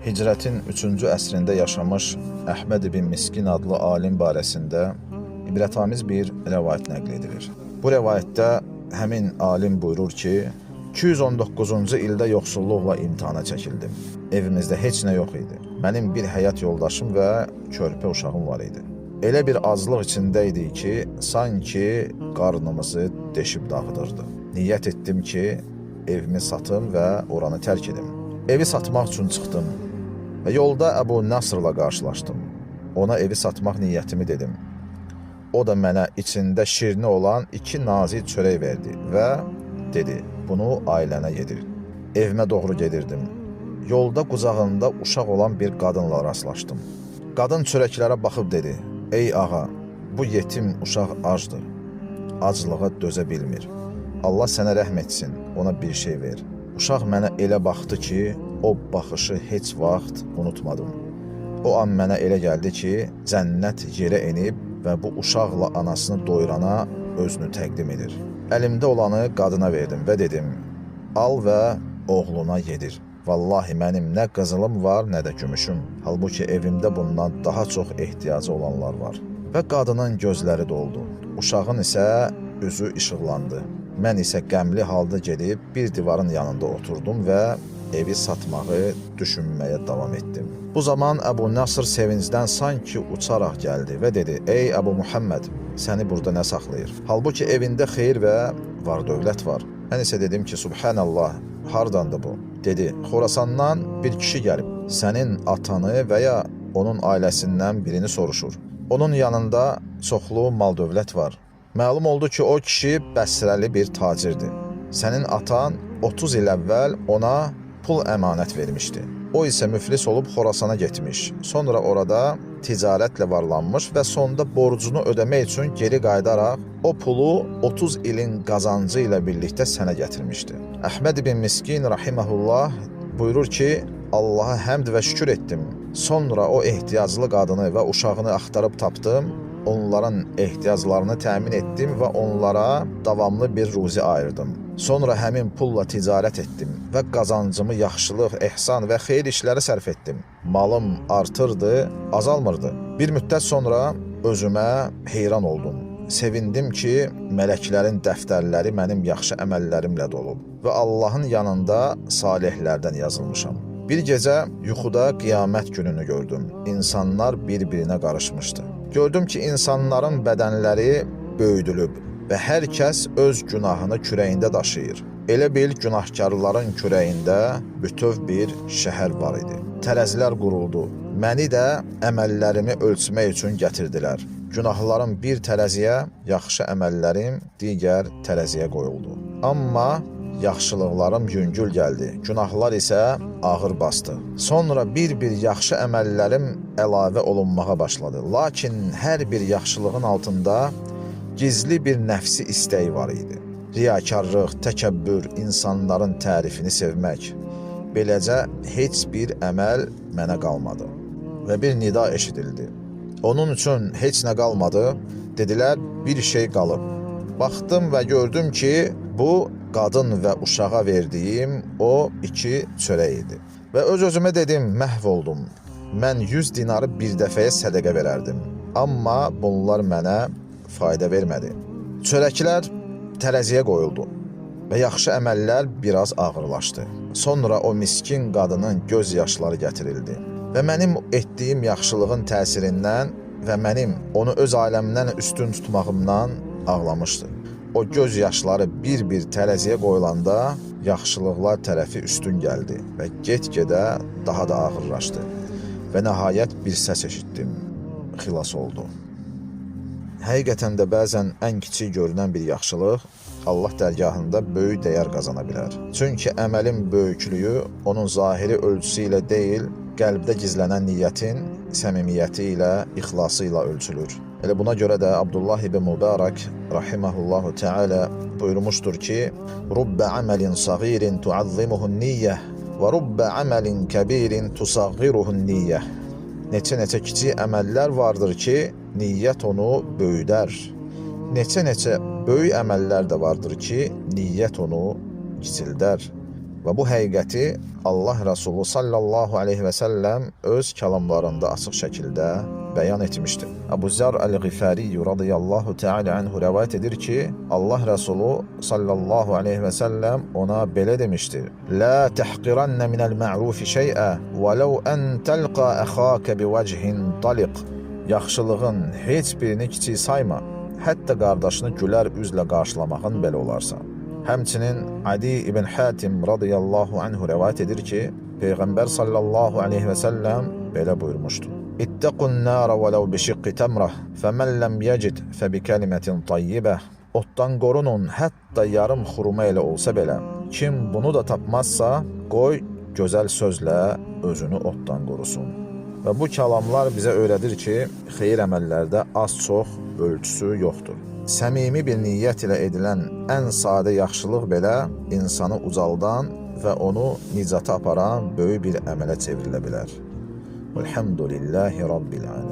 Hicrətin 3-cü əsrində yaşamış Əhməd ibn Miskin adlı alim barəsində ibrətamiz bir rəvayət nəql edilir. Bu rəvayətdə həmin alim buyurur ki, 219-cu ildə yoxsulluqla imtahana çəkildim. Evimizdə heç nə yox idi. Mənim bir həyat yoldaşım və körpə uşağım var idi. Elə bir azlıq içində idik ki, sanki qarnımızı deşib dağıdırdı. Niyyət etdim ki, evimi satım və oranı tərk edim. Evi satmaq üçün çıxdım və yolda Əbu Nasrla qarşılaşdım. Ona evi satmaq niyyətimi dedim. O da mənə içində şirini olan iki nazik çörək verdi və dedi, bunu ailənə yedir. Evimə doğru gedirdim. Yolda qucağında uşaq olan bir qadınla rastlaşdım. Qadın çörəklərə baxıb dedi, ey ağa, bu yetim uşaq acdır. Aclığa dözə bilmir. Allah sənə rəhm etsin, ona bir şey ver. Uşaq mənə elə baxdı ki, o baxışı heç vaxt unutmadım. O an mənə elə gəldi ki, cənnət yerə enib və bu uşaqla anasını doyurana özünü təqdim edir. Əlimdə olanı qadına verdim və dedim, al və oğluna yedir. Vallahi mənim nə qızılım var, nə də gümüşüm. Halbuki evimdə bundan daha çox ehtiyacı olanlar var. Və qadının gözləri doldu. Uşağın isə üzü işıqlandı. Mən isə qəmli halda gedib bir divarın yanında oturdum və evi satmağı düşünməyə davam etdim. Bu zaman Əbu Nasr sevincdən sanki uçaraq gəldi və dedi: "Ey Əbu Muhammed, səni burada nə saxlayır? Halbuki evində xeyir və var dövlət var." Mən isə dedim ki, Subhanallah, hardandır bu? Dedi, Xorasandan bir kişi gəlib, sənin atanı və ya onun ailəsindən birini soruşur. Onun yanında çoxlu mal dövlət var. Məlum oldu ki, o kişi Bəsrəli bir tacirdir. Sənin atan 30 il əvvəl ona pul əmanət vermişdi. O isə müflis olub Xorasana getmiş. Sonra orada ticarətlə varlanmış və sonda borcunu ödəmək üçün geri qayıdaraq o pulu 30 ilin qazancı ilə birlikdə sənə gətirmişdi. Əhməd ibn Miskin rahimehullah buyurur ki, Allaha həmd və şükür etdim. Sonra o ehtiyaclı qadını və uşağını axtarıb tapdım. Onların ehtiyaclarını təmin etdim və onlara davamlı bir ruzi ayırdım. Sonra həmin pulla ticarət etdim və qazancımı yaxşılıq, ehsan və xeyir işlərə sərf etdim. Malım artırdı, azalmırdı. Bir müddət sonra özümə heyran oldum. Sevindim ki, mələklərin dəftərləri mənim yaxşı əməllərimlə dolub və Allahın yanında salihlərdən yazılmışam. Bir gecə yuxuda qiyamət gününü gördüm. İnsanlar bir-birinə qarışmışdı. Gördüm ki, insanların bədənləri böyüdülüb və hər kəs öz günahını kürəyində daşıyır. Elə bil günahkarların kürəyində bütöv bir şəhər var idi. Tərəzilər quruldu. Məni də əməllərimi ölçmək üçün gətirdilər. Günahlarım bir tərəziyə, yaxşı əməllərim digər tərəziyə qoyuldu. Amma yaxşılıqlarım yüngül gəldi, günahlar isə ağır bastı. Sonra bir-bir yaxşı əməllərim əlavə olunmağa başladı. Lakin hər bir yaxşılığın altında gizli bir nəfsi istəyi var idi. Riyakarlıq, təkəbbür, insanların tərifini sevmək. Beləcə heç bir əməl mənə qalmadı. Və bir nida eşidildi. Onun üçün heç nə qalmadı. Dedilər, bir şey qalıb. Baxdım və gördüm ki, bu qadın və uşağa verdiyim o iki çörək idi. Və öz-özümə dedim, məhv oldum. Mən 100 dinarı bir dəfəyə sədəqə verərdim. Amma bunlar mənə fayda vermədi. Çörəklər tərəziyə qoyuldu və yaxşı əməllər biraz ağırlaşdı. Sonra o miskin qadının göz yaşları gətirildi və mənim etdiyim yaxşılığın təsirindən və mənim onu öz ailəmdən üstün tutmağımdan ağlamışdı. O göz yaşları bir-bir tərəziyə qoyulanda yaxşılıqlar tərəfi üstün gəldi və get-gedə daha da ağırlaşdı. Və nəhayət bir səs eşitdim. Xilas oldu. Həqiqətən də bəzən ən kiçik görünən bir yaxşılıq Allah dərgahında böyük dəyər qazana bilər. Çünki əməlin böyüklüyü onun zahiri ölçüsü ilə deyil, qəlbdə gizlənən niyyətin səmimiyyəti ilə, ixlası ilə ölçülür. Elə buna görə də Abdullah ibn Mübarək rahimehullahu teala buyurmuşdur ki: "Rubbə amelin sagirin tuazzimuhu niyyə və rubbə amelin kəbirin tusaggiruhu niyyə." Neçə-neçə kiçik əməllər vardır ki, niyyət onu böyüdər. Neçə-neçə böyük əməllər də vardır ki, niyyət onu kiçildər. Və bu həqiqəti Allah Rəsulu sallallahu aleyhi və səlləm öz kəlamlarında açıq şəkildə bəyan etmişdir. Əbu Zər Əl-Ğifari radiyallahu teala anhu rəvayət edir ki, Allah Rəsulu sallallahu aleyhi və səlləm ona belə demişdir: "La tahqirannə minəl ma'rufi şey'a və ləv ən təlqa əxaka bivəchin taliq." Yaxşılığın heç birini kiçik sayma, hətta qardaşını gülər üzlə qarşılamağın belə olarsa. Həmçinin Adi ibn Hatim radiyallahu anhu rəvayət edir ki, Peyğəmbər sallallahu aleyhi və səlləm belə buyurmuşdu: "İttaqun nara vələv bişiqqi təmrah, fəmən ləm yecid fəbikəlimətin tayyibə." Oddan qorunun, hətta yarım xurma ilə olsa belə. Kim bunu da tapmazsa, qoy gözəl sözlə özünü oddan qorusun. Və bu kəlamlar bizə öyrədir ki, xeyir əməllərdə az-çox ölçüsü yoxdur. Səmimi bir niyyət ilə edilən ən sadə yaxşılıq belə insanı ucaldan və onu nicata aparan böyük bir əmələ çevrilə bilər. Velhamdülillahi Rabbil alamin.